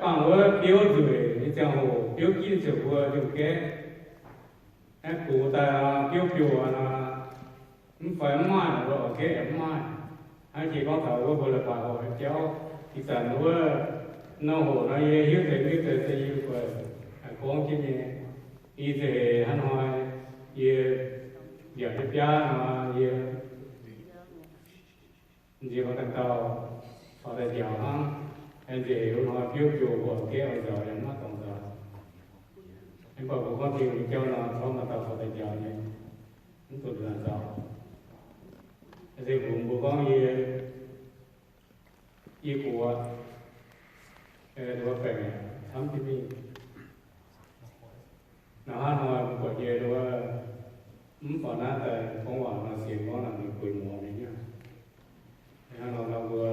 Bangc wuov biouv nzueic nyei ziangh hoc, biouv ginv ziouc mbuo nzung-gaeqv. Aeqv, gux daaih nor, biouv biouv nor, mv fai mv maaih, mbuo oix gaeqv yaac mv maaih. Hnangv jiex gorngv taux wuov mbuo leiz-baaix horpc nyei jauv, ih zanc wuov nor hoc nor yie hiuv deix, hiuv deix se yie buatc gorngv jienv nyei. Ih za'eix hnangv hnoi yie mbiaauc jienv biaav nor, yie nziex daaih dauh faaux daaih njaaux hnangv. Aengx nziex heuc hnoi biouv biouv mbuo gaeqv oix nzaaux yaac mv maaih dorngx nzaaux. Mv baac mbuo gorngv Tin-Hungh nyei jauv nor, corc maaih dauh faaux daaih njaaux nyei, mv zuqc nzaaux. Se mbuox mbuo gorngv yie, yie guoqv, mbuo baengc camv jienv mingh. Nor hnangv hnoi mbuo buatc yie wuov, mv faaux naaiv daaih gorngv waac nor, sienx gorngv naaic ninh gueix muoz nyei hnangv. Hnangv nor nor mbuo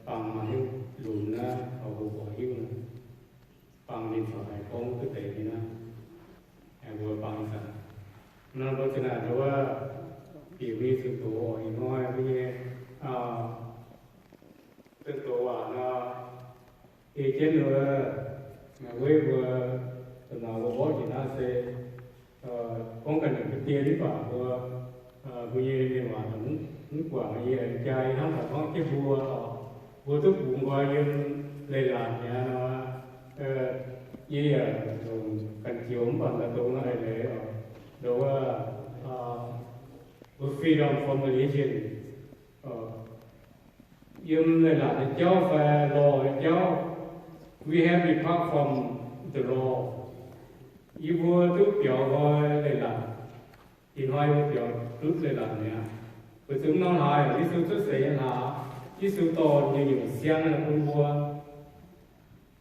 bang maaih hiuv lunx naaiv, oix mbuo buatc hiuv naaiv, bang ninh corc haih gorngv duqv deix nyei naaiv. Mbuo bang ih zanc nor, mbuo zinh naaic wuov, bieqc mingh zuqc doz oc. Ih hnoi mbuo nyei zunh doz waac nor, ei jienv wuov, weiv mbuo, domh nauz mbuo mborqv njiec naaiv se gorngv ganh nyungc ga'dien mv baac mbuo, mbuo nyei mienh waac mv guangc, yie jaa hnangv taux gorngv jienv mbuo oc, mbuo duqv bungx nqoi yiem leiz-latc mi'aqv nor, yie yaac longc ganh joux mv baac dongh naaiv leiz oc, ndoh wuov, mbuo freedom from religion, yiem leiz-latc nyei jauv fai law nyei jauv, we have depart from the law. Yie mbuo duqv biaux nqoi leiz-latc. Ih hnoi mbuo biaux ndutv leiz-latc mi'aqv. Weic zuqc mv norm hlaax, Yesu cuotv seix nyei hlaax, Yesu dorh nyei nyungc siang bun mbuo.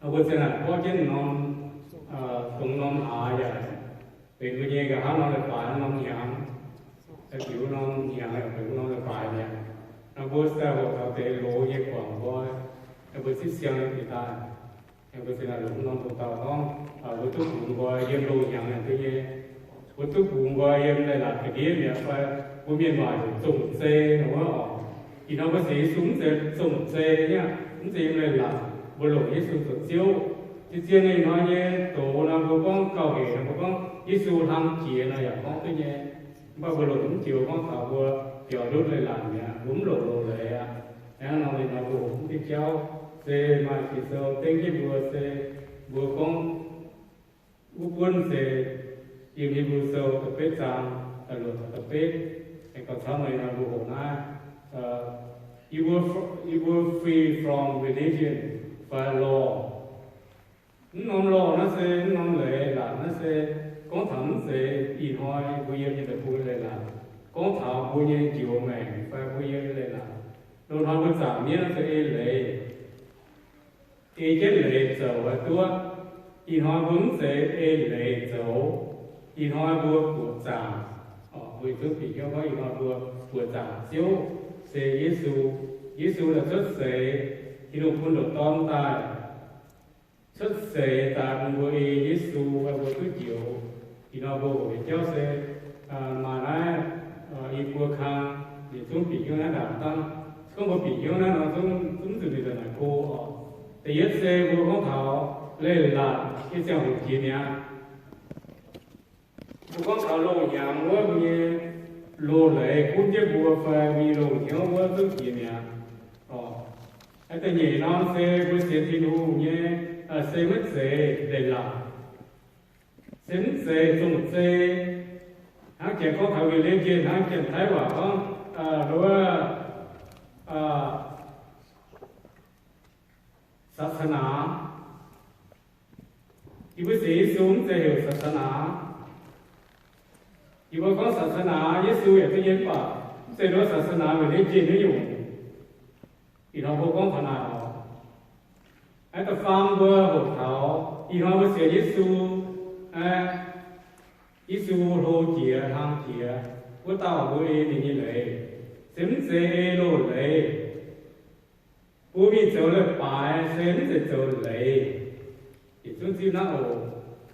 Mbuo zinh naaic borqv jienv norm, dongh norm hlaax yaac benx mbuo nyei nqa'haav norm leiz-baaix norm hnyangx. Ziux norm hnyangx benx norm leiz-baaix mi'aqv. Nor mbuo daaih hoqc taux deix loz nyei guangc nqoi, mbuo zipv siang nyei bieqc daaih. Mbuo zinh naaic longc norm dongh dauh gorngv, mbuo duqv bungx nqoi yiem loz hnyangx naaic duqv nyei. Mbuo duqv bungx nqoi yiem leiz-latc ga'ndiev mi'aqv fai mbuo mienh waaic heuc zongh zei nor wuov oc. Ih hnoi mbuo sienx Yesu mv zeiz zongh zei nyei aqv, mv zeiz yiem leiz-latc. Mbuo longc Yesu zoux Ziouv. Zien-zien ih hnoi nyei doz nor mbuo gorngv gauh hec nor mbuo gorngv Yesu hlang jiex nor yaac gorngv duqv nyei. Mv baac mbuo longc mv joux gorngv taux mbuo biaux ndutv leiz-latc mi'aqv, mbuo mv longc loz-leiz aqv. Hnangv nor ninh nor mbuo hoqc mv diuh jauv se maaih Ging-Sou dengv jienv mbuo se mbuo gorngv wuov buonv se yiem Hipv^lu Sou da'betv zaang da'luoqc taux da'betv. Gauh camv meih nor mbuo hoqc naaiv, you were, you were free from religion by law. Mv norm law naaiv se, mv norm leiz-latc naaiv se gorngv taux mv zeiz ih hnoi mbuo yiem nyei deic-bung leiz-latc. Gorngv taux mbuo nyei njoux maengc fai mbuo yiem leiz-latc. Loz-hnoi mbuo zaangc mienv naaiv se ei leiz, ei jienv leiz zoux haaix duqv. Ih hnoi mbuo mv zeiz ei leiz zoux. Ih hnoi mbuo buoqc zaangc, mbuo yietc zungv bieqc hnyouv gorngv ih hnoi mbuo buoqc zaangc Ziouv se Yesu. Yesu daaih cuotv seix, Tin-Hungh bun ndoqc Dorn daaih cuotv seix daaih bun mbuo ei Yesu, mbuo duqv njoux. Ih hnoi mbuo hoqc nyei jauv se maaih naaiv i buo kang, yietc zungv bieqc hnyouv naaiv ndaangc dangh. Se gorngv mbuo bieqc hnyouv naaiv nor, zungv zuqc mingh daaih naaic go oc. Da'yietv se mbuo gorngv taux leiz-latc nyei ziangh hoc jiex mi'aqv. Mbuo gorngv taux loz-hnyangx wuov, mbuo nyei loz-leiz gunv jienv mbuo fai mbuo nyei loz-hnyouv wuov zungv jiex mi'aqv. Da'nyeic norm se mbuo sienx Tin-Hungh nyei, se maiv zeiz leiz-latc, se mv zeiz zong-zei. Hnangv janx gorngv taux religion, hnangv janx-taiv waac gorngv, wuov, ศาสนา. Yie mbuo sienx Yesu mv zeiz heuc ศาสนา. Yie mbuo gorngv ศาสนา Yesu yaac duqv nyei, mv baac mv zeiz nduov ศาสนา weic naaiv njien haaix nyungc. Ih hnoi mbuo gorngv taux naaic oc. Naaiv da'faam mbuo hoqc taux ih hnoi mbuo sienx Yesu, Yesu hlo jiex hlang jiex, wuov dauh mbuo ei ninh nyei leiz, se mv zeiz ei loz-leiz. Mbuo mingh zoux leiz-baaix se mv zeiz zoux leiz. Yietc zungv zipv naaiv oc.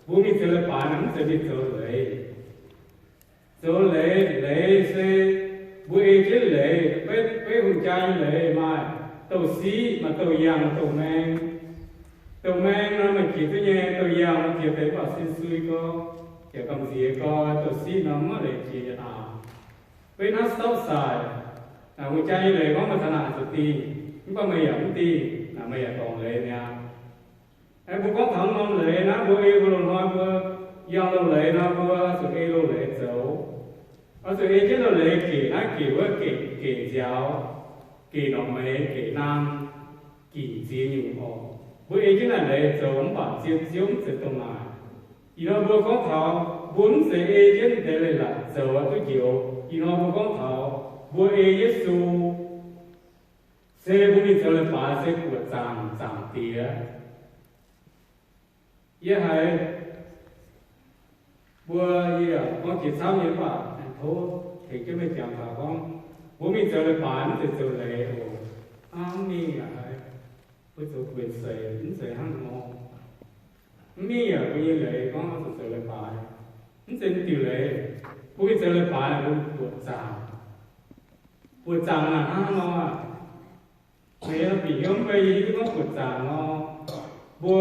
Mbuo mingh zoux leiz-baaix naaic mv zeiz mingh zoux leiz. Zoux leiz, leiz se mbuo ei jienv leiz, beiv, beiv hungh jaa nyei leiz maaih douh siqv, maaih douh yangh, douh maeng. Douh maeng jiex duqv nyei, douh yangh jiex deix mv baac sin sui gorx, yaac gamh nziex gorx, douh siqv nor mv maaih leiz jiex yietc aac. Beiv hnangv stopv saic, mbuo jaa nyei leiz gorngv maaih taux naaic zuqc dingh, mv baac meih yaac mv dingh, naaic meih yaac dorngc leiz mi'aqv. Mbuo gorngv taux norm leiz naaiv, mbuo ei mbuo loz-hnoi mbuo yangh loz-leiz nor, mbuo zuqc ei loz-leiz zoux. Oix zuqc ei jienv loz-leiz gec naaiv gec wuov, gec, gec nziaaux, gec norqc meix, gec naang, gec ziex nyungc oc. Mbuo ei jienv naaic leiz zoux mv baac zien Ziouv mv zeiz dongh naaic. Ih hnoi mbuo gorngv taux mbuo mv zeiz ei jienv deix leiz-latc zoux duqv njoux. Ih hnoi mbuo gorngv taux mbuo ei Yesu se mbuo mingh zoux leiz-baaix se buoqc zaangc, zaangc diex. Yie haiz mbuo, yie gorngv jiex camv nyei mv baac tov tengx jienv meih jangx taux gorngv, mbuo mingh zoux leiz-baaix mv zeiz zoux leiz oc. Aav, mv mingh aqv. Mbuo zoux guenx seix mv zeiz hnangv nor. Mv mingh yaac mbuo nyei leiz gorngv zuqc zoux leiz-baaix, mv zeiz mv diuh leiz. Mbuo mingh zoux leiz-baaix mbuo buoqc zaangc. Buoqc zaangc naaic hnangv nor aqv. Meih bieqc hnyouv mv bei yie hiuv duqv gorngv buoqc zaangc nor, mbuo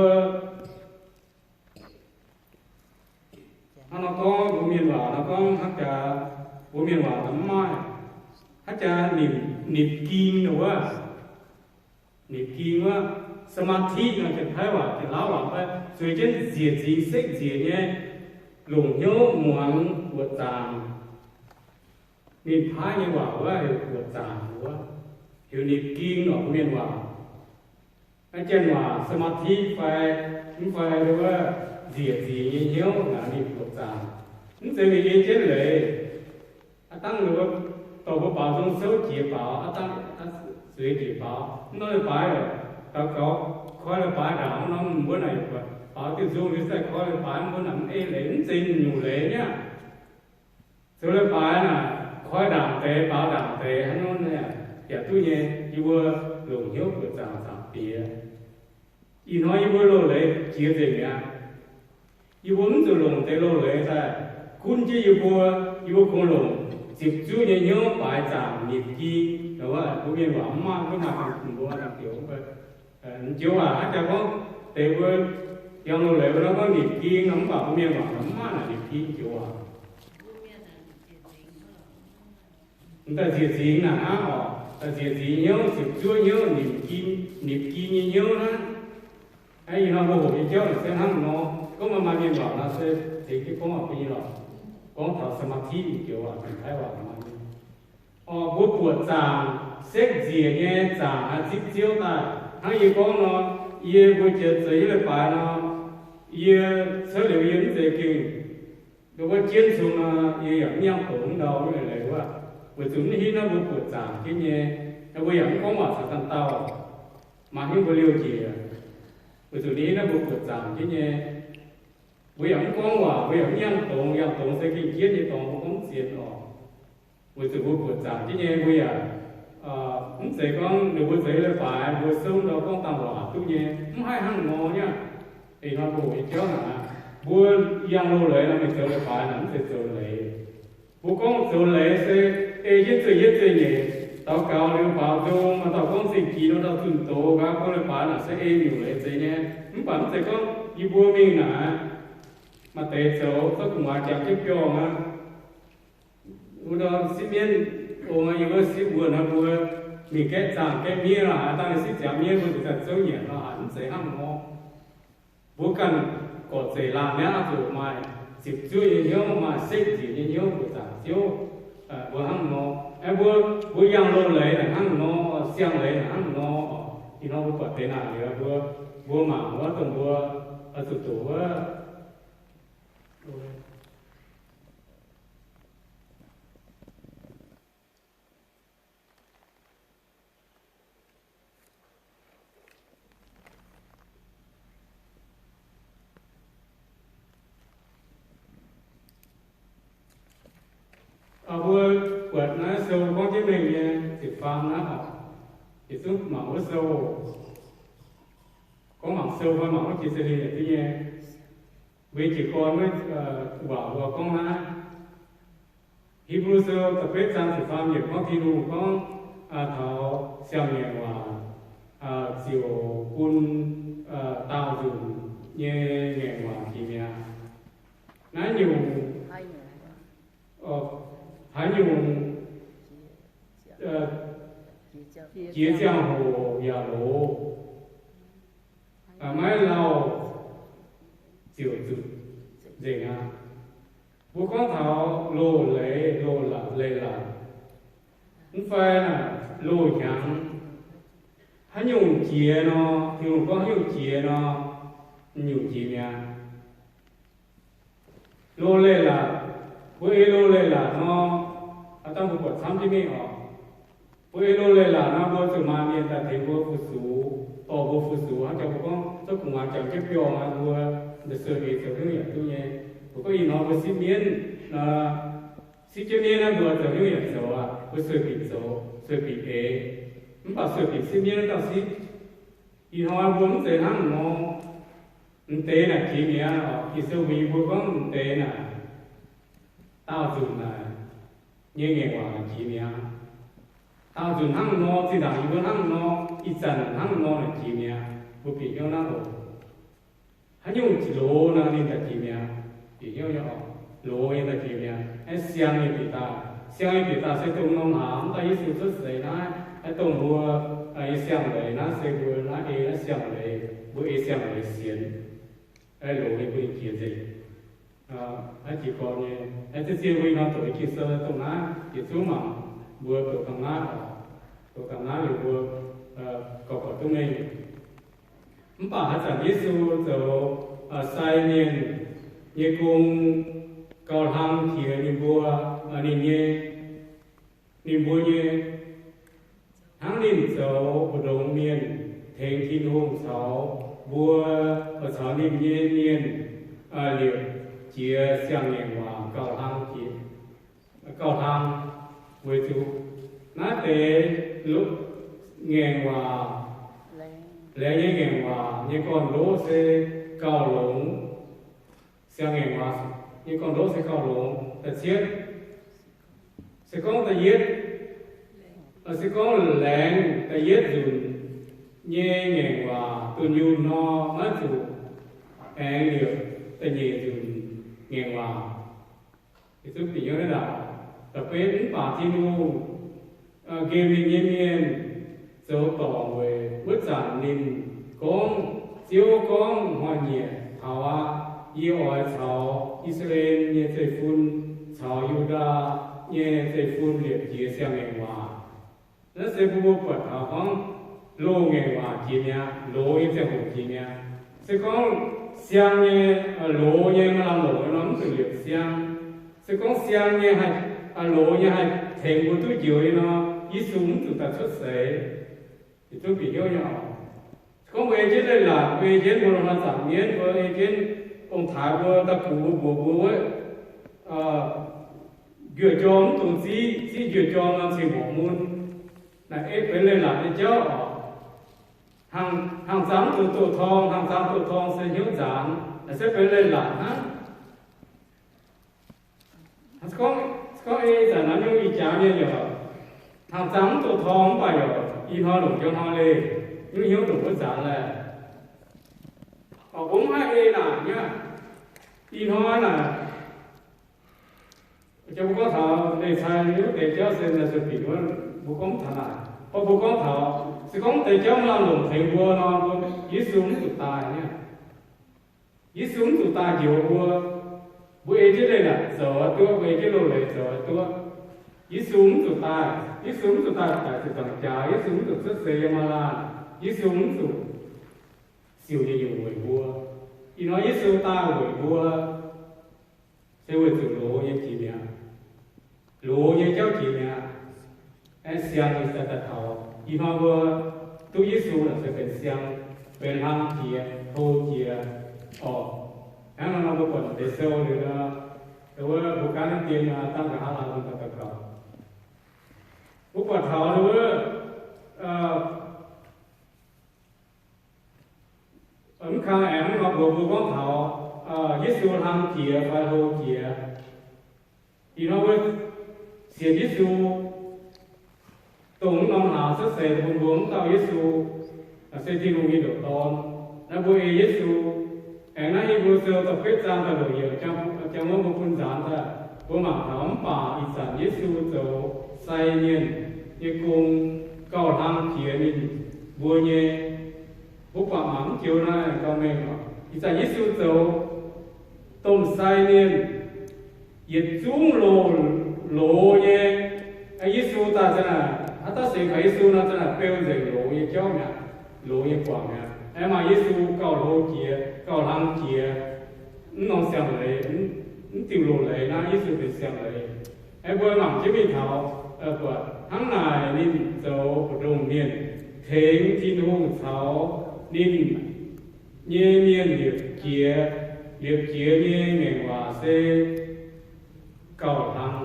hnangv nor gorngv mbuo mienh waac nor gorngv hnangv jaax, mbuo mienh waac nor mv maaih, hnangv jaax nimc, nimc ging nor wuov, nimc ging wuov, สมาธิ nor janx-taiv waac, janx-laauv waac fai zueiz jienv nziec nzingx sekv nziec nyei, longc hnyouv muangx buoqc zaangc. Ninh paaiv nyei waac wuov heuc buoqc zaangc wuov, heuc nimc ging nor mbuo mienh waac. Naaiv janx waac สมาธิ fai, mv fai wuov nziec nzingx nyei hnyouv naaic ninh buoqc zaangc. Mv zeiz ninh ei jienv leiz. Aav dangh ninh mbuo dorh mbuo baaux nzung souv jiex baaux, aav dangh zueiz jiex baaux. Mv norm leiz-baaix, gaux gaux koi leiz-baaix ndaangc, mv norm mbuo naaic baaux diuh nzung liuz daaih koi leiz-baaix, mbuo naaic mv ei leiz, mv zeiz nyungc leiz niaa. Zoux leiz-baaix naaic koi ndaangc deix, baaux ndaangc deix hnangv nor, yaac duqv nyei. Yie mbuo longc hnyouv buoqc zaangc zaangc diex. Ih hnoi yie mbuo loz-leiz jiex nzengc mi'aqv. Yie mbuo mv zuqc longc deix loz-leiz daaih gunv jienv yie mbuo. Yie mbuo kungx longc ziepc zuoqv nyei hnyouv baaix zaangc nimc ging. Mbuo mienh waac mv maaih, mv maaih mbuo joux, joux waac hnangv jaax gorngv deix mbuo yangh loz-leiz wuov norm gorngv nimc ging nor, mv baac mbuo mienh waac mv maaih naaic nimc ging joux waac. Daaih nziec nzingx naaic hnangv oc. Daaih nziec nzingx hnyouv, ziepc zuoqv hnyouv, nimc ging, nimc ging nyei hnyouv hnangv. Ih hnoi mbuo hoqc nyei jauv naaic se hnangv nor. Gorngv maaih maaih mienh waac nor se tengx jienv gorngv oc, bun yie lorqc. Gorngv taux สมาธิ nyei joux waac, janx-taiv waac maaih nyei. Orqc, mbuo buoqc zaangc sekv nziec nyei zaangc naaiv zipv Ziouv daaih. Hnangv yie gorngv nor, yie mbuo jiex zeix yietv leiz-baaix nor, yie cuotv liuz yie mv zeiz gengh wuov jienv cong nor, yie yaac mv yangh doqc mv ndau nyei leiz wuov. Weic zuqc mv hitv naaiv mbuo buoqc zaangc jienv nyei, mbuo yaac mv gorngv waac caux ganh dauh, maaih hnyouv mbuo liouh njiec. Weic zuqc ninh hitv naaiv mbuo buoqc zaangc jienv nyei, mbuo yaac mv gorngv waac, mbuo yaac mv yangh dongz. Yangh dongz se gengh jienv nyei dorngx, mbuo gorngv mv sienx oc. Weic zuqc mbuo buoqc zaangc jienv nyei, mbuo yaac mv zeiz gorngv ninh mbuo zeix leiz-baaix mbuo souv ndau gorngv dangh waac duqv nyei, mv haih hnangv nor niaa. Ih hnoi mbuo hoqc nyei jauv naaic, mbuo yangh loz-leiz nor, mingh zoux leiz-baaix naaic mv zeiz zoux leiz. Mbuo gorngv zoux leiz se ei jienv zeiv-yietv zeiv-nyeic, daux gaux liuz baaux nzung, maaih dauh gorngv zingh jiex nor, dauh zunh doz, nqa'haav gorngv leiz-baaix naaic se ei nyungc leiz zeiz nyei. Mv baac mv zeiz gorngv yie mbuo mingh naaic, maaih deix zoux zorqv gu'nguaaz jangx jienv biorngh aqv. Wuov ndau sipv mienv ong, yie wuov sipv wuonh nor, mbuo mingh gaeqv zaangh gaeqv miev lorqc, dangh ninh sipv ziangx miev, mbuo ziouc daaih zouv nyanc lorqc, mv zeiz hnangv nor. Mbuo ganh gorqv-zeic laanh mi'aqv, zuqc maaih ziepc zuoqv nyei hnyouv, maaih sekv nziec nyei hnyouv, mbuo zaangc Ziouv, mbuo hnangv nor. Aeqv, mbuo, mbuo yangh loz-leiz naaic hnangv nor, siang-leiz naaic hnangv nor. Ih hnoi mbuo buatc deix naaic liuz, mbuo, mbuo mangc wuov dongh mbuo zuqc doqc wuov. Mbuo buatc naaiv sou gorngv jienv mengh nyei ziepc faam naaiv oc, yietc zungv mangc wuov sou, gorngv mangc sou fai mangc wuov jiex za'hlen yaac duqv nyei. Mbuo jiez gorn wuov waac mbuo gorngv naaiv, Hipv^lu Sou da'betv zaang ziepc faam yiemc gorngv Tin-Hungh gorngv taux siang-ngaengc waac ziouc bun daauh nzunc nyei ngaengc waac jiex mi'aqv. Naaiv nyungc, haaix nyungc jiex ziangh hoc yaac loz, maiv lauh ziouc zuqc nzengc aqv. Mbuo gorngv taux loz-leiz, loz-leiz-latc, mv fai naaic loz-hnyangx, haaix nyungc jiex nor, Tin-Hungh gorngv haaix nyungc jiex nor, nyungc jiex mi'aqv. Loz-leiz-latc, mbuo ei loz-leiz-latc nor, aa, dangh mbuo buatc camv jienv mingh oc. Mbuo ei loz-leiz-latc nor, mbuo zuqc maaih mienh daaih tengx mbuo fu-sux, dorh mbuo fu-sux. Hnangv jangx mbuo gorngv, zorqv gu'nguaaz jangx jienv biauv, mbuo da'sui eix zoux haaix nyungc yaac duqv nyei. Mbuo gorngv ih hnoi mbuo sipv mienv, sipv jienv mienv naaiv mbuo zoux haaix nyungc yaac zoux aqv. Mbuo sueih binc zoux, sueih binc eix, mv baac sueih binc sipv mienv naaiv dauh sipv. Ih hnoi mbuo mv zeiz hnangv nor. M'deix naaic jiex mi'aqv oc. Ging-Sou mbuox yie mbuo gorngv m'deix naaic, daauh nzunc naaic nyei ngaengc waac naaic jiex mi'aqv. Daauh nzunc hnangv nor, zinh ndaangc yie mbuo hnangv nor, ih zanc hnangv nor naaic jiex mi'aqv. Mbuo bieqc hnyouv naaiv oc. Haaix nyungc loz nor ninh daaih jiex mi'aqv. Bieqc hnyouv nyei oc. Loz nyei daaih jiex mi'aqv. Aeqv, siang nyei bieqc daaih, siang nyei bieqc daaih se dongh norm hlaax, mv daaih Yesu cuotv seix naaiv, aeqv, dongh mbuo nyei siang-leiz naaiv se mbuo naaiv ei naaiv siang-leiz, mbuo ei siang-leiz sienx. Aeqv, loz nyei mbuo ninh jiex nzengc. Aeqv, jiez gorn nyei, aeqv, zien-zien mbuo ih hnoi doqc nyei Ging-Sou dongh naaiv, yietc zungv mangc mbuo doqc dangh naaiv oc. Doqc dangh naaiv liuz mbuo gauh buatc duqv mengh. Mv baac haaix zanc Yesu zoux sai mienh nyei gong gauh hlang jiex ninh mbuo, ninh nyei, ninh mbuo nyei, hnangv ninh zoux mbu'ndongx mienh tengx Tin-Hungh caux mbuo, caux ninh nyei mienh liepc jiez siang-ngaengc waac gauh hlang jiex, gauh hlang, weic zuqc naaiv deix ngaengc waac, laengz nyei ngaengc waac nyei gorn-ndoqv se gauh longx. Siang-ngaengc waac nyei gorn-ndoqv se gauh longx. Da'cietv, se gorngv da'yietv, se gorngv laengz da'yietv nzunc nyei ngaengc waac dunh yunh nor, maiv zuqc aengx liepc da'nyeic nzunc ngaengc waac. Yietc zungv bieqc hnyouv naaiv ndaangc. Da'betv, mv baac Tin-Hungh nqemh ninh nyei mienh zoux dorngc weic wuov zanc ninh gorngv, Ziouv gorngv, Hnoi-nyieqc taux aqv. Yie oix caux I^saa^laa^en nyei zeiv-fun caux Yu^ndaa nyei zeiv-fun liepc jiez siang-ngaengc waac. Naaiv se mbuo buatc taux gorngv loz-ngaengc waac jiex mi'aqv, loz nyei ziangh hoc jiex mi'aqv. Se gorngv siang nyei, loz nyei maaih lamh longc nyei nor, mv zuqc liepc siang. Se gorngv siang nyei haih, loz nyei haih tengx mbuo duqv njoux nyei nor, Yesu mv zuqc daaih cuotv seix. Yietc zungv bieqc hnyouv nyei oc. Se gorngv mbuo ei jienv leiz-latc, mbuo ei jienv mbuo longc haaix zanc mienv, mbuo ei jienv ong-taaix mbuo daaih bungx mbuo, mbuox mbuo wuov, njuov jorm mv dungx ziqv, ziqv njuov jorm nor cing mborqc mun. Naaiv ei benx leiz-latc nyei jauv oc. Hangh zaangv mv dungx doh torng, hangh zaangv doh torng se hnyouv nzaanx. Naaiv se benx leiz-latc hnangv. Se gorngv ei zanc naaiv nyungc ih jaax mienh yaac hangh zaangv mv doh torng mv baac yaac ih hnoi longc jienv hnoi leih, nyungc hnyouv longc wuov nzaanx laeh. Mv baac mbuo mv haih ei naaic nyei. Ih hnoi naaic, jang mbuo gorngv taux leiz-cai nyei wuov deix jauv se naaiv se bieqc wuov, mbuo gorngv mv taux naaic. Mv baac mbuo gorngv taux, se gorngv deix jauv mv lamh longc tengx mbuo nor, mbuo, Yesu mv zuqc daaih nyei. Yesu mv zuqc daaih njoux mbuo. Mbuo ei jienv leiz-latc zoux duqv, mbuo ei jienv loz-leiz zoux duqv. Yesu mv zuqc daaih, Yesu mv zuqc daaih daic zuqc zuangx jaax, Yesu mv zuqc cuotv seix yiem maaz laanh, Yesu mv zuqc siouc nyei nyungc weic mbuo. Ih hnoi Yesu daaih weic mbuo, se weic zuqc loz nyei jiex mi'aqv. Loz nyei jauv jiex mi'aqv. Aeqv, siang nyei se daaih taux ih hnoi mbuo duqv Yesu naaic se benx siang, benx hlang jiex, hlo jiex oc. Hnangv nor mbuo buatc deix sou liuz nor, wuov mbuo gaanv naaiv dien dangh nqa'haav laanh daaih daux gaux. Mbuo buatc taux wuov, mv kang aengx mv baac mbuox mbuo gorngv taux Yesu hlang jiex fai hlo jiex. Ih hnoi mbuo sienx Yesu, dongh mv norm hlaax cuotv seix bun mbuo mv dauh Yesu, se Tin-Hungh nyei ndoqc Dorn. Naaiv mbuo ei Yesu, Mbuo sou da'betv zaang da'luoqc yiemc, jangx wuov mbuo bun nzaanx daaih, mbuo mangc taux mv baac ih zanc Yesu zoux sai mienh nyei gong gauh hlang jiex ninh mbuo nyei. Mbuo buatc mangc mv joux naaiv gauh mengh oc. Ih zanc Yesu zoux domh sai mienh yietc zungv loz, loz nyei. Aengx Yesu daaih zanc naaic, haaix dauh sienx kaux Yesu nor, zanc naaic beu nzengc loz nyei jauv mi'aqv, loz nyei guangc mi'aqv. Aengx maaih Yesu gauh hlo jiex, gauh hlang jiex, mv norm siang-leiz, mv diuh loz-leiz naaiv Yesu benx siang-leiz. Aengx mbuo mangc jienv mingh taux, buatc hnangv naaic ninh zoux mbu'ndongx mienh, tengx Tin-Hungh caux ninh nyei mienh liepc jiez, liepc jiez nyei ngaengc waac se gauh hlang.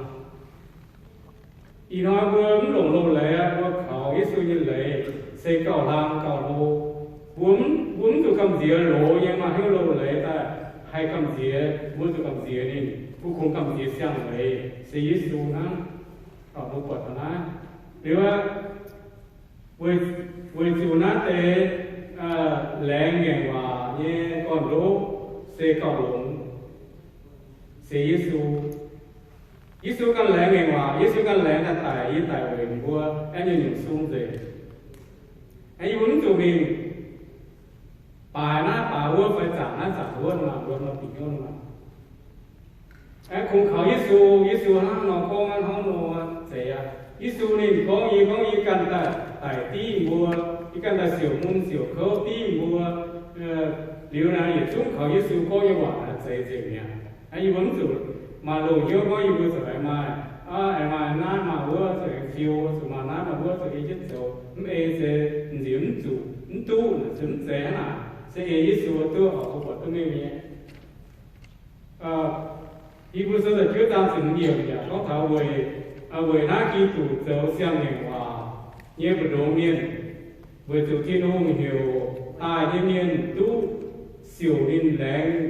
Ih hnoi mbuo mv longc loz-leiz aqv, mbuo kaux Yesu nyei leiz se gauh hlang gauh hlo. Mbuo mv, mbuo mv zuqc gamh nziex loz nyei, maaih hnyouv loz-leiz daaih haih gamh nziex, mbuo zuqc gamh nziex ninh, mbuo kungx gamh nziex siang-leiz se Yesu hnangv. Mbuo buatc taux naaiv liuz aqv, weic, weic zuqc naaiv deix laengz ngaengc waac nyei gorn-ndoqv se gauh longx, se Yesu. Yesu ganh laengz ngaengc waac, Yesu ganh laengz daaih daic, yie daic weic mbuo, aengx nyungc-nyungc sung nzengc. Aengx yie mbuo mv zuqc mingh baaix naaiv baaix wuov fai zaangc naaiv zaangc wuov nor, mbuo nor bieqc hnyouv nor. Aengx kungx kaux Yesu, Yesu hnangv nor gorngv, hnangv nor zeiz aqv. Yesu ninh gorngv, yie gorngv yie ganh daaih daic div mbuo, yie ganh daaih siouc mun siouc kouv div mbuo. Liuz naaic yietc zungv kaux Yesu gorngv nyei waac naaic zeiz nzengc mi'aqv. Yie mbuo mv zuqc maaih loz-hnyouv gorngv yie mbuo zuqc aengx maaih, aengx maaih naaiv maaih wuov zuqc aengx fiou, zuqc maaih naaiv maaih wuov zuqc ei jienv zoux. Mv ei se nziex mv zuqc, mv duqv, se mv zeiz hnangv naaic. Se ei Yesu duqv, mbuo buatc duqv mengh nyei. Hipv^lu Sou da'juov zaang ziepc hmz yiemc yaac gorngv taux weic, weic naaiv Giduc zoux siang-ngaengc waac nyei mbu'ndongx mienh, weic zuqc Tin-Hungh heuc daaih nyei mienh duqv siouc ninh laengz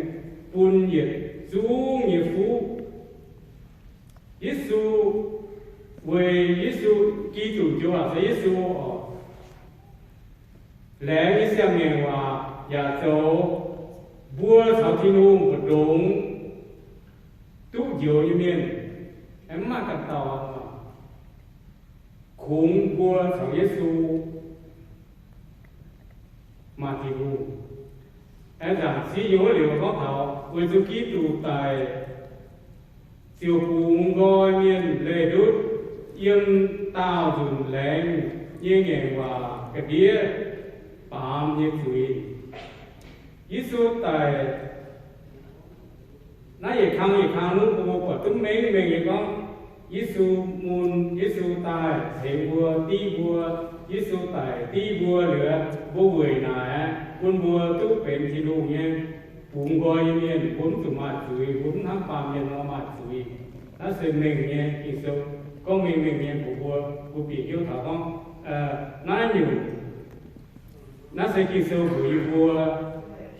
bun yietc zungv nyei fuqv. Yesu, weic Yesu, Giduc njoux waac se Yesu oc, laengz nyei siang-ngaengc waac yaac zoux mbuo caux Tin-Hungh mbu'ndongx duqv njoux nyei mienh, aengx mv maaih ganh dauh aqv. Kungx mbuo caux Yesu maaih Tin-Hungh. Aengx nzaangc ziex nyungc wuov liuz gorngv taux weic zuqc Giduc daic ziouc bungx nqoi mienh leih ndutv yiem daauh nzunc laengz nyei ngaengc waac ga'ndiev baamz nyei zuiz. Yesu daic naaiv yietc kang yietc kang nuqv mbuo buatc duqv mengh mengh nyei gorngv, Yesu mun, Yesu daaih tengx mbuo, div mbuo. Yesu daic div mbuo liuz, mbuo weic naaic bun mbuo duqv benx Tin-Hungh nyei bungx nqoi nyei mienh, mbuo mv zuqc maaih zuiz, mbuo mv hnamv baamh mienh nor maaih zuiz. Naaiv se mengh nyei Ging-Sou, gorngv mengh mengh nyei mbuox mbuo, mbuo bieqc hnyouv taux gorngv naaiv nyungc, naaiv se Ging-Sou mbuox yie mbuo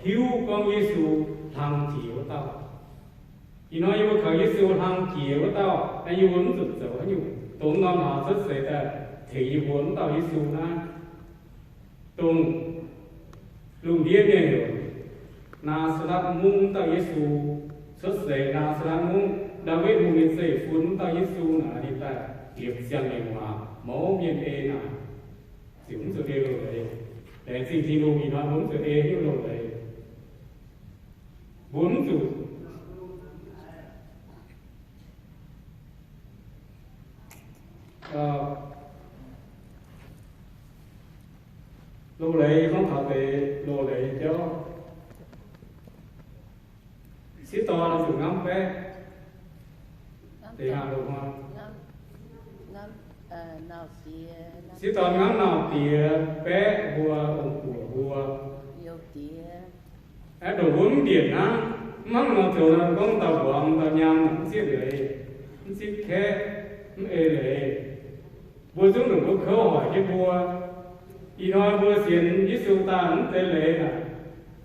hiuv gorngv Yesu hlang jiex wuov dauh. Ih hnoi yie mbuo kaux Yesu hlang jiex wuov dauh, yie mbuo mv zuqc zoux haaix nyungc, dongh norm hlaax cuotv seix daaih tengx yie mbuo wuov dauh Yesu naaiv, dongh lungh ndiev mienh heuc Naa^saa^letv Mungv wuov dauh Yesu, cuotv seix Naa^saa^letv Mungv, Ndaawitv Hungh nyei zeiv-fun wuov dauh Yesu naaic, ninh daaih liepc siang-ngaengc waac mouz mienh ei naaic, ziouc mv zuqc ei loz-leiz. Laengz zingh Tin-Hungh, ih hnoi mbuo mv zuqc ei haaix nyungc loz-leiz. Mbuo mv zuqc loz-leiz, gorngv taux deix loz-leiz nyei jauv. Sieqv dorn zuqc ngamv baeqv. Deix hnangv loz hnoi, sieqv dorn ngamv nauz diex baeqv mbuo, ong-buoc mbuo. Aeqv, ndongc mbuo mv mbienc hnangv, mv hnangv nor zoux nor, gorngv dauh mbuangz dauh nyaanh mv zieqv leiz, mv zieqv kaeqv, mv ei leiz. Mbuo zungv ndongc mbuo kouv hoic jienv mbuo. Ih hnoi mbuo sienx Yesu daaih mv zeiz leiz naaic,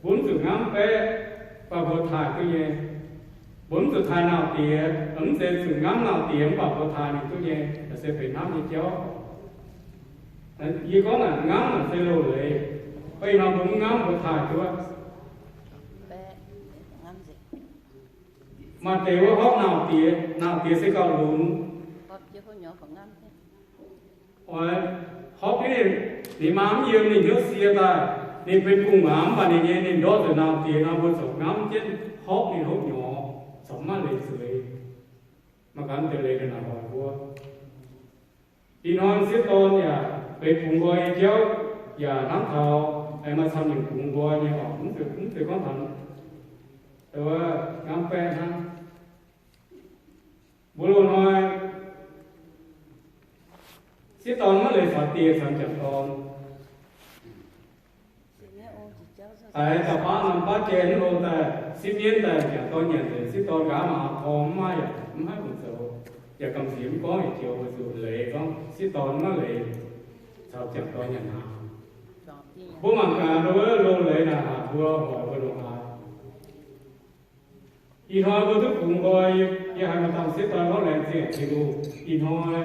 mbuo mv zuqc ngamv baeqv, baac mbuo taaih duqv nyei. Mbuo mv zuqc taaih nauz diex, mv zeiz zuqc ngamv nauz diex mv baac mbuo taaih ninh duqv nyei, se benx hnamv nyei jauv. Yie gorngv naaic ngamv naaic se loz-leiz, baac ih hnoi mbuo mv ngamv mbuo taaih duqv. Maaih deix wuov horpc nauc diex, nauc diex se gauh lunx. Oix horpc jienv ninh maa mv yiem, ninh hnyouv sie daaih, ninh benx gu'nguaaz mv baac ninh nyei ninh ndortv zuqc nauc diex nor, mbuo corc ngamv jienv horpc ninh hopv nyorx, corc mv maaih leiz zuqc leiz. Maiv gan deix leiz naaic hoic mbuo. Ih hnoi sieqv dorn yaac benx bungx nqoi nyei jauv, yaac hnamv taux aengx maaih camv nyungc bungx nqoi nyei oc. Mv zeiz gorngv taux ngamv baeqv hnangv. Mbuo loz-hnoi sieqv dorn maiv leiz caux die caux m'jangc dorn. Haiz da'baav norm baav jai mv loz daaih, sipv mienv daaih m'jangc dorn nyanc nzengc, sieqv dorn nqa'haav mangc tor mv maaih yaac mv haih bungx zoux, yaac gamh nziex mv gorngv yietc joux weic zuqc leiz gorngv sieqv dorn maiv leiz caux m'jangc dorn nyanc hnaangx. Mbuo mangc gaax wuov loz-leiz naaic haic, mbuo hoic mbuo ndongc haaix. Ih hnoi mbuo duqv bungx nqoi, yie haiz maaih dauh sieqv dorn gorngv, laengz zingh haic Tin-Hungh, ih hnoi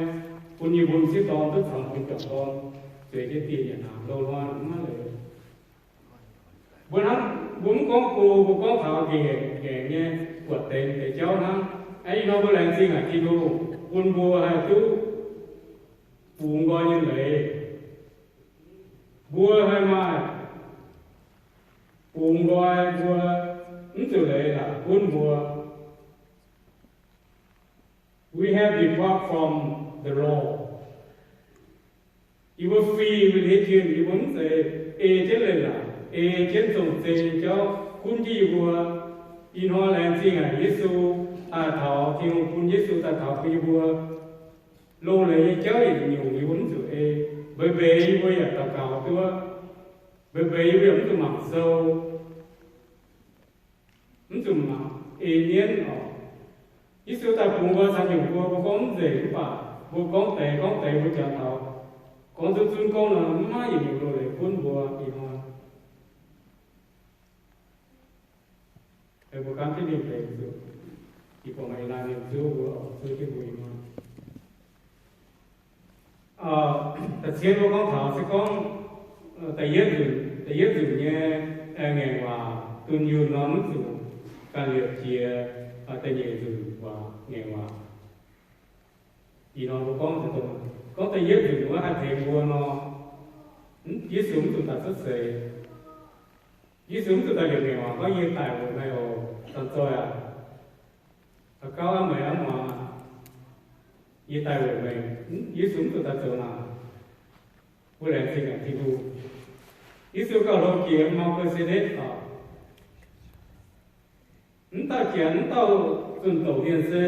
bun yie mbuo m'sieqv dorn duqv caux bun m'jangc dorn zueiz jienv dieh nyanc hnaangx. Loz-hnoi mv maaih leiz. Mbuo hnangv, mbuo mv gorngv go, mbuo gorngv taux nqaengc nqaengc nyei buatc deix deix jauv hnangv. Ih hnoi mbuo laengz zingh haic Tin-Hungh bun mbuo haih duqv bungx nqoi nyei leiz. Mbuo haih maaih bungx nqoi, mbuo mv zuqc leiz laaix gunv mbuo. We have depart from the law. Yie mbuo fih religion, yie mbuo mv zeiz ei jienv leiz-latc, ei jienv zong-zei nyei jauv gunv jienv yie mbuo. Ih hnoi laengz zingh haic Yesu daaih taux, Tin-Hungh bun Yesu daaih taux bun yie mbuo. Loz-leiz nyei jauv yietc nyungc yie mbuo mv zuqc ei. Mbeix mbeix yie mbuo yaac daux gaux duqv. Mbeix mbeix yie mbuo yaac mv zuqc mangc sou, mv zuqc mangc ei mienv oc. Yesu daaih bungx mbuo camv nyungc mbuo, mbuo gorngv mv nzengc mv baac mbuo gorngv deix gorngv deix mbuo jangx taux gorngv duqv zunv gorngv nor, mv maaih yietc nyungc loz-leiz gunv mbuo ih hnoi. Mbuo gaamv jienv mingh benx zuqc, ih buatc maaih ih laanh mienh zuov mbuo, zuov jienv mbuo ih hnoi. Da'cietv mbuo gorngv taux se gorngv da'yietv nzunc, da'yietv nzunc nyei ngaengc waac dunh yunh nor mv zuqc ganh liepc jiex da'nyeic nzunc waac ngaengc waac. Ih hnoi mbuo gorngv, gorngv da'yietv nzunc wuov haih tengx mbuo nor, Yesu mv zuqc daaih cuotv seix. Yesu mv zuqc daaih liepc ngaengc waac gorngv, yie daic weic meih oc, dorn-zoih aac, gauv aqv, meih aqv, muangx aqv, yie daaih weic meih. Yesu mv zuqc daaih zoux naaic. Mbuo laengz zingh haic Tin-Hungh. Yesu gauh hlo jiex Melkisetedc oc. Mv dauh Janx, mv dauh zunh doqc mienh se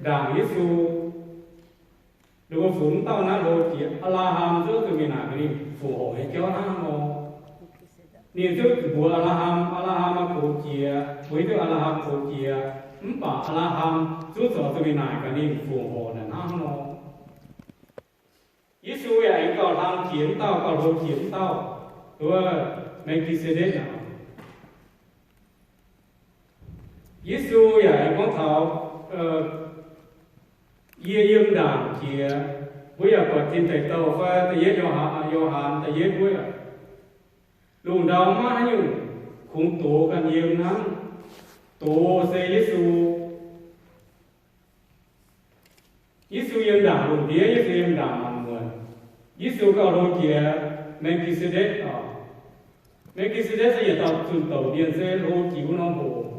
ndaangc Yesu. Ninh mbuo funx mv dauh naaiv hlo jiex. Apc^laa^ham zuov zuqc mingh naaic mbuox ninh fongc horc nyei jauv hnangv nor. Ninh zuov mbuox Apc^laa^ham, Apc^laa^ham maaih gox jiex, mbuo hiuv duqv Apc^laa^ham gox jiex, mv baac Apc^laa^ham zuov zuqc mingh naaic gaax ninh fongc horc naaic hnangv nor. Yesu yaac aengx gauh hlang jiex mv dauh, gauh hlo jiex mv dauh, wuov Melkisetedc naaic. Yesu yaac aengx gorngv taux, yie yiem ndaangc jiex. Mbuo yaac buatc Tin Deic Douh fai da'yietv Yo^han, Yo^han da'yietv wuov, lungh ndau maiv haaix nyungc, kungx doz ganh yiem hnangv. Doz se Yesu. Yesu yiem ndaangc lungh ndiev, Yesu yiem ndaangc maanc muonc. Yesu gauh hlo jiex Melkisetedc oc. Melkisetedc se yietc dauh zunh doqc mienh se hlo jiex wuov norm hoc.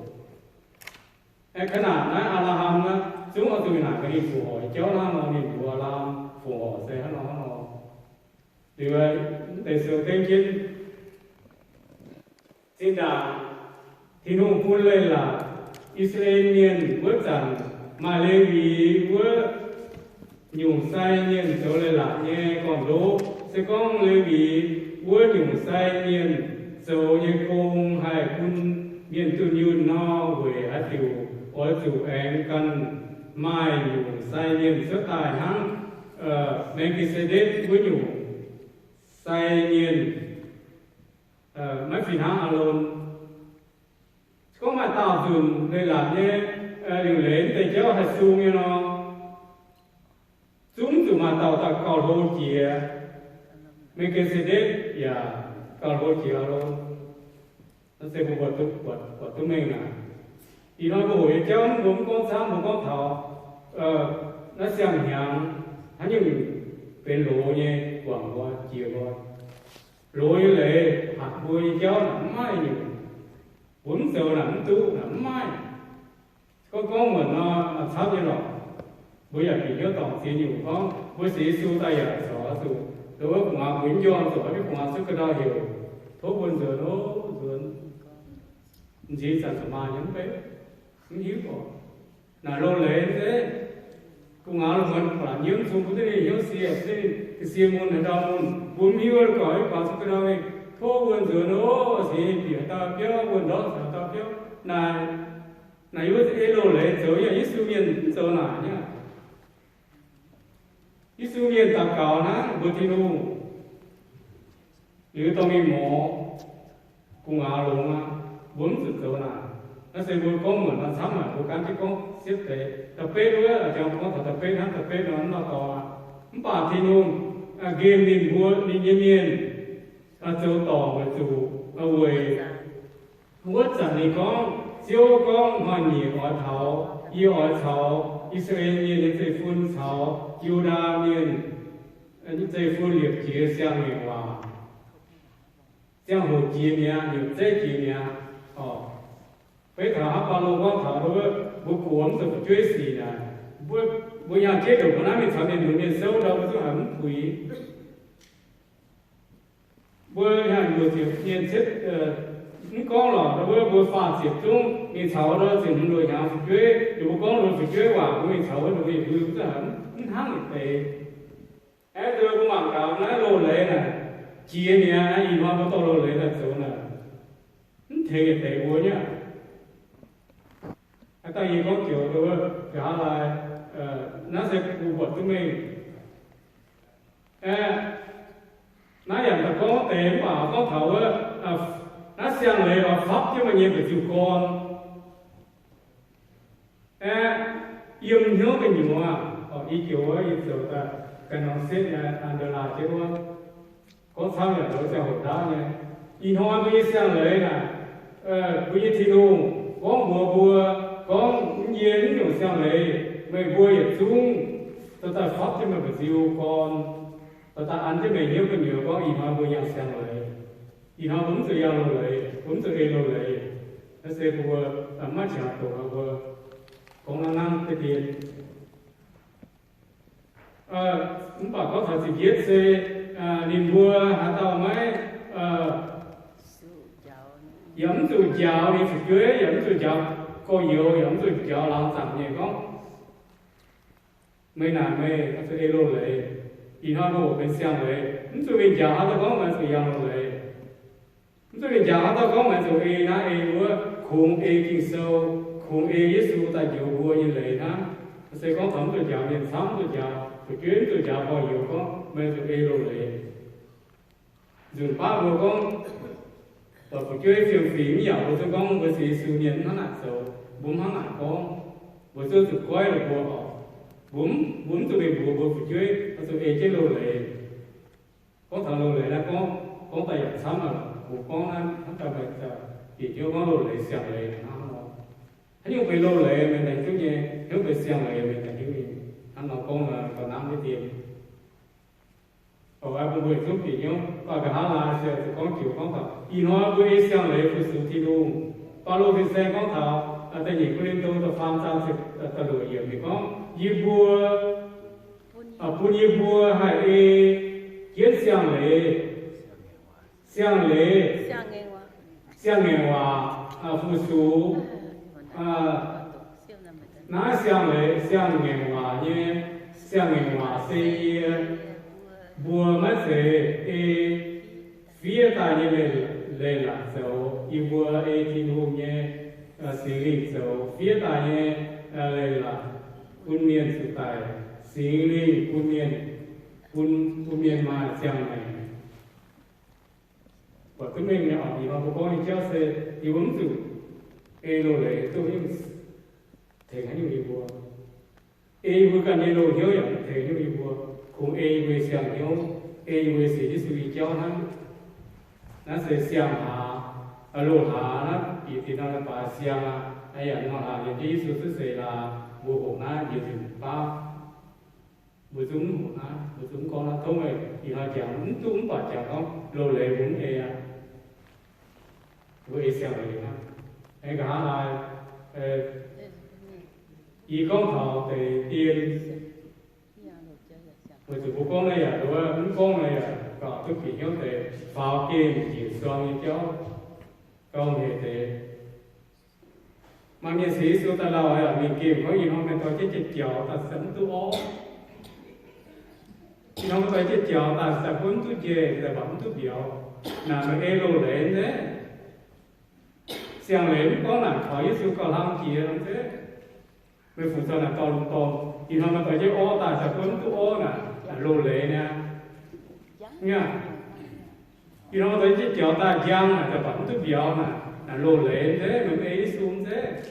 Aengx ka'naaic naaiv Apc^laa^ham naaiv zungv oix zuqc mingh naaic gaax ninh fongc horc nyei jauv hnangv nor, ninh mbuox Apc^laa^ham fongc horc se hnangv nor hnangv nor. Liuz mv deix sou dengv jienv zinh ndaangc Tin-Hungh bun leiz-latc I^saa^laa^en Mienh wuov zanc, maaih Lewi wuov nyungc sai mienh zoux leiz-latc nyei gorn-ndoqv. Se gorngv Lewi wuov nyungc sai mienh zoux nyei gong haih bun mienh dunh yunh nor, weic haaix diuc oix zuqc aengx ganh maaih nyungc sai mienh cuotv daaih hnangv Melkisetedc wuov nyungc sai mienh, maiv fih hnangv Aalon. Se gorngv maaih daauh nzunc leiz-latc nyei liuc leiz mv deix jauv haih sung nyei nor, zungv zuqc maaih dauh daaih gauh hlo jiex Melkisetedc yaac gauh hlo jiex Aalon. Naaiv se mbuo buatc duqv mengh naaic. Ih hnoi mbuo hoqc nyei jauv mbuo mv gorngv camv, mbuo gorngv taux naaiv siang-hnyangx haaix nyungc benx loz nyei guangc nqoi, jiex nqoi. Loz nyei leiz hatc mbuo nyei jauv naaic mv maaih nyungc. Mbuo mv zoux naaic mv duqv, naaic mv maaih. Gorngv gorngv muonc nor, camv nyei lorqc. Mbuo yaac bieqc hnyouv dorngc ziex nyungc gorngv mbuo sienx Yesu daaih yaac corc zuqc, dongh wuov gu'nguaaz mbuo njormh zuqc, wuov gu'nguaaz cuotv ga'ndau heuc, tov mbuo nzuonx, o, nzuonx. M'nziex zanc zuqc maaih nyei mv bei, mv hiuv oc. Naaic loz-leiz zeiv, gu'nguaaz lungh muonz ba'laqc nyiemv zungv bun duqv ninh hnyouv sie, bun duqv ninh ga'sie mun haaix ndau mun, mbuo mv hiuv, gorngv gu'nguaaz cuotv ga'ndau mingh, tov mbuo nzuonx, o, sienx bieqc haaix dauh biauv, mbuo ndortv haaix dauh biauv. Naaic, naaic yie mbuo ei loz-leiz zoux nyei, Yesu mienh mv zoux naaic nyei. Yesu mienh daux gaux hnangv mbuox Tin-Hungh, liuz dorh mingh morz, gu'nguaaz longx aqv, mbuo mv zuqc zoux naaic. Naaiv se mbuo gorngv muonc nor camv haic, mbuo gaanv jienv gorngv siepv deix. Da'betv wuov, jangx gorngv taux da'betv hnangv, da'betv nor mv lauh dorngx aqv. Mv baac Tin-Hungh nqemh ninh mbuo, ninh nyei mienh zoux dorngc weic zuqc weic wuov zanc ninh gorngv, Ziouv gorngv, Hnoi-nyieqc oix taux, yie oix caux I^saa^laa^en Mienh nyei zeiv-fun caux Yu^ndaa Mienh zeiv-fun liepc jiez siang-ngaengc waac. Ziangh hoc jiex mi'aqv, liepc zeiv jiex mi'aqv. Beiv taux hnangv Baulo gorngv taux wuov, mbuo gox mv zuqc fu'jueiv sic naaic, mbuo, mbuo nyaah jienv ndongc mbuo naaiv mingh caux mienh lunx mienh souv ndau, mbuo zungv haiz mv puix. Mbuo haiz luoqc ziepc mienh cietv, mv gorngv lorqc, wuov mbuo faah ziepc zungv mingh caux ndau ziepc hmz luoqc hnyangx fu'jueiv, liuz mbuo gorngv luoqc fu'jueiv waac, mbuo mingh caux wuov ndau mbuo yietc liuz mv zuqc haiz mv hnangv yietc deix. Aeqv, nduov mbuo mangc gaax naaiv loz-leiz naaic, jiex mi'aqv. Ih hnoi mbuo dorh loz-leiz daaih zoux naaic, mv tengx yietc deix mbuo nyei aqv. Aa, dangh yie gorngv joux nqa'haav laai, naaiv se mbuo buatc duqv mengh. Aeqv, naaiv yaac daaih gorngv deix mv baac gorngv taux wuov, naaiv siang-leiz oix fapv jienv meih nyei mba'ziex gorn. Aeqv, yiem hnyouv gu'nyuoz, i joux yie zoux daaih ganh norm setv nyei an nda'laaih jienv wuov, gorngv camv yaac zoux ziangh hoc ndaauv nyei. Ih hnoi mbuo nyei siang-leiz naaic, mbuo nyei Tin-Hungh gorngv mbuox mbuo, gorngv, Yie nyei nyungc siang-leiz, meih mbuo yietc zungv dorh daaih fapv jienv meih mba'ziex gorn, dorh daaih an jienv meih hnyouv gu'nyuoz gorngv ih hnoi mbuo yangh siang-leiz. Ih hnoi mbuo mv zuqc yangh loz-leiz, mbuo mv zuqc ei loz-leiz. Naaiv se mbuo maiv qangx doqc, mbuo gorngv hnangv naaiv deix dien. Mv baac gorngv taux ziepc yietv se ninh mbuo haaix dauh maiv, yaac mv zuqc njaaux ninh fu'jueiv, yaac mv zuqc njaaux gorx-youz, yaac mv zuqc njaaux laangz zaangc nyei gorngv, Meih naaic meih oix zuqc ei loz-leiz. Ih hnoi mbuo oix benx siang-leiz, mv zuqc mingh njaaux haaix dauh gorngv meih oix zuqc yangh loz-leiz. Mv zuqc mingh njaaux haaix dauh gorngv meih oix zuqc ei naaiv ei wuov, kungx ei Ging-Sou, kungx ei Yesu daaih njoux mbuo nyei leiz hnangv. Se gorngv taux mv zuqc njaaux mienh camv, mv zuqc njaaux fu'jueiv, mv zuqc njaaux gorx-youz gorngv meih oix zuqc ei loz-leiz. Nzunc baav mbuo gorngv, buatc fu'jueiv fiem-fingx mv yaac mbuo zungv gorngv mbuo sienx Yesu mienh mv hnangv naaic zoux, mbuo mv hnangv naaic gorngv. Mbuo zungv zuqc goiv ninh mbuo oc. Mbuo mv, mbuo mv zuqc mingh mbuox mbuo fu'jueiv oix zuqc ei jienv loz-leiz. Gorngv taux loz-leiz naaiv gorngv, gorngv daaih yaac camv aqv. Mbuo gorngv naaiv hnangv daaih bieqc hnyouv gorngv loz-leiz siang-leiz hnangv nor. Haaix nyungc benx loz-leiz meih daaih hiuv nyei, haaix nyungc benx siang-leiz meih daaih hiuv nyei. Hnangv nor gorngv gauh hnamv nyei dien. Baac mbuo yietc zungv bieqc hnyouv, baac nqa'haav laai se zuqc gorngv joux gorngv taux ih hnoi mbuo ei siang-leiz fu-sux Tin-Hungh. Baulo fin-saeng gorngv taux da'nyeic Ko^lin^to da'faam zaang ziepc da'luoqc yiemc ninh gorngv, yie mbuo, bun yie mbuo haih ei jienv siang-leiz, siang-leiz, siang-ngaengc waac fu-sux. Naaiv siang-leiz, siang-ngaengc waac nyei, siang-ngaengc waac se yie mbuo maiv zeiz ei fiev daaih nyei leiz-latc zoux. Yie mbuo ei Tin-Hungh nyei Singx Lingh zoux fiev daaih nyei leiz-latc bun mienh zuqc daic. Singx Lingh bun mienh, bun, bun mienh maaih ziangh maengc. Buatc duqv mengh nyei oc. Ih hnoi mbuo gorngv nyei jauv se yie mbuo mv zuqc ei loz-leiz duqv nyungc tengx haaix nyungc yie mbuo. Ei yie mbuo ganh nyei loz-hnyouv yaac mv tengx nyungc yie mbuo. Kungx ei yie mbuo nyei siang-hnyouv, ei yie mbuo nyei sienx Yesu nyei jauv hnangv. Naaiv se siang-haax. loz-hlaax naaiv bieqc dinh norm leiz-baaix siang aqv. Yaac nor hlaax yiem jienv Yesu cuotv seix laaix, mbuo hoqc naaiv njiec nzunc baav. Mbuo zungv mv hoqc naaiv, mbuo zungv mv gorngv naaiv. Tov meih ih hnoi jangx mv duqv mv baac jangx gorngv loz-leiz mbuo mv ei aqv. Mbuo ei siang-leiz hnangv. Aengx nqa'haav haaix, yie gorngv taux deix dien, weic zuqc mbuo gorngv naaiv yaac nduov, mv gorngv naaiv yaac gauh duqv bieqc hnyouv deix faaux gengh njiec suang nyei jauv, gauh hec deix. Maaih mienh sienx Yesu daaih lauh yaac mingh gemh gorngv, ih hnoi meih dorh jienv jiex jaux daaih mv duqv orv. Ih hnoi meih dorh jienv jiex jaux daaih, daaih bun mv duqv njaih, daaih baac mv duqv mbiauz. Naaic meih ei loz-leiz nzengc. Siang-leiz mv gorngv naaic kaux Yesu gauh hlang jiex nzengc. Meih fu zoux naaic dorh lungh dorngh, ih hnoi meih dorh jienv orv daaih, daaih bun mv duqv orv naaic, loz-leiz niaa. Ih hnoi dorh jienv jiex jaux daaih njang naaic, daaih baac mv duqv mbiauz naaic, naaic loz-leiz nzengc, meih mv ei Yesu nzengc.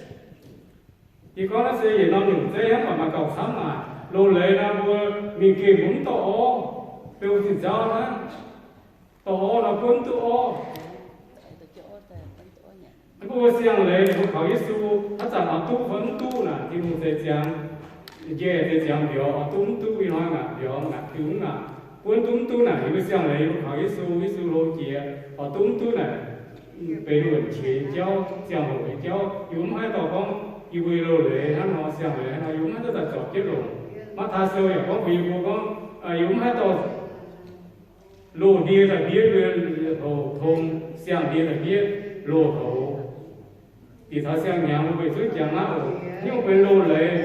Yie gorngv naaiv se yietc norm nyungc zeiv hnangv, mv baac maaih gauh camv naaic. Loz-leiz naaiv mbuo mingh gemh mbuo mv dorh orv, beu zinh nzauv hnangv. Dorh orv nor bun mv duqv orv. Mbuo siang-leiz mbuo kaux Yesu, haaix zanc oix duqv fai mv duqv naaic, Tin-Hungh zeix ziangx, njaih zeix ziangx mbiauz, oix duqv mv duqv, ih hnoi ngaanc mbiauz, ngaanc diuh mv ngaanc, bun duqv mv duqv naaic, yie mbuo siang-leiz yie mbuo kaux Yesu, Yesu hlo jiex, oix duqv mv duqv naaic, benx wuonh qiex nyei jauv, ziangh hoc nyei jauv. Yie mbuo mv haih dorh gorngv yie mbuo loz-leiz hnangv nor, siang-leiz hnangv nor, yie mbuo mv haih dorh daaih zorpc jienv longc. Matv^taai Sou yaac gorngv mbuox yie mbuo gorngv, yie mbuo mv haih dorh loz-ndie daaih mbiev loz-tong, siang-ndie daaih mbiev loz-houx. Diex taux siang-hnyangx mbuo mbenc zunv jangx naaiv oc. Nyungc benx loz-leiz,